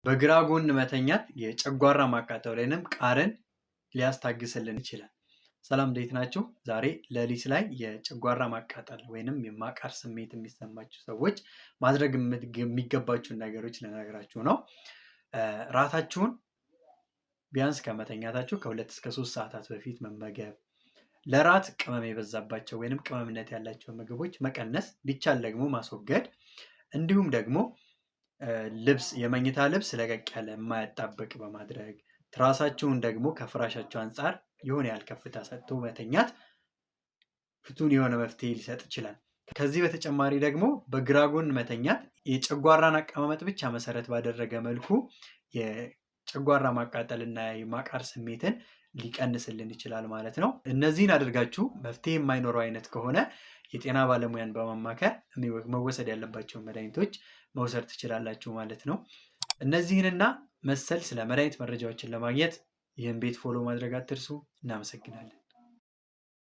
በግራ ጎን መተኛት የጨጓራ ማቃጠል ወይንም ቃርን ሊያስታግስልን ይችላል። ሰላም፣ እንዴት ናችሁ? ዛሬ ሌሊት ላይ የጨጓራ ማቃጠል ወይንም የማቃር ስሜት የሚሰማችሁ ሰዎች ማድረግ የሚገባችሁን ነገሮች ልነግራችሁ ነው። ራታችሁን ቢያንስ ከመተኛታችሁ ከ2 እስከ 3 ሰዓታት በፊት መመገብ፣ ለራት ቅመም የበዛባቸው ወይንም ቅመምነት ያላቸው ምግቦች መቀነስ፣ ቢቻል ደግሞ ማስወገድ፣ እንዲሁም ደግሞ ልብስ የመኝታ ልብስ ለቀቅ ያለ የማያጣብቅ በማድረግ፣ ትራሳችሁን ደግሞ ከፍራሻችሁ አንጻር የሆነ ያህል ከፍታ ሰጥቶ መተኛት ፍቱን የሆነ መፍትሄ ሊሰጥ ይችላል። ከዚህ በተጨማሪ ደግሞ በግራ ጎን መተኛት የጨጓራን አቀማመጥ ብቻ መሰረት ባደረገ መልኩ የጨጓራ ማቃጠልና የማቃር ስሜትን ሊቀንስልን ይችላል ማለት ነው። እነዚህን አድርጋችሁ መፍትሄ የማይኖረው አይነት ከሆነ የጤና ባለሙያን በማማከር መወሰድ ያለባቸውን መድኃኒቶች መውሰድ ትችላላችሁ ማለት ነው። እነዚህንና መሰል ስለ መድኃኒት መረጃዎችን ለማግኘት ይህን ቤት follow ማድረግ አትርሱ። እናመሰግናለን።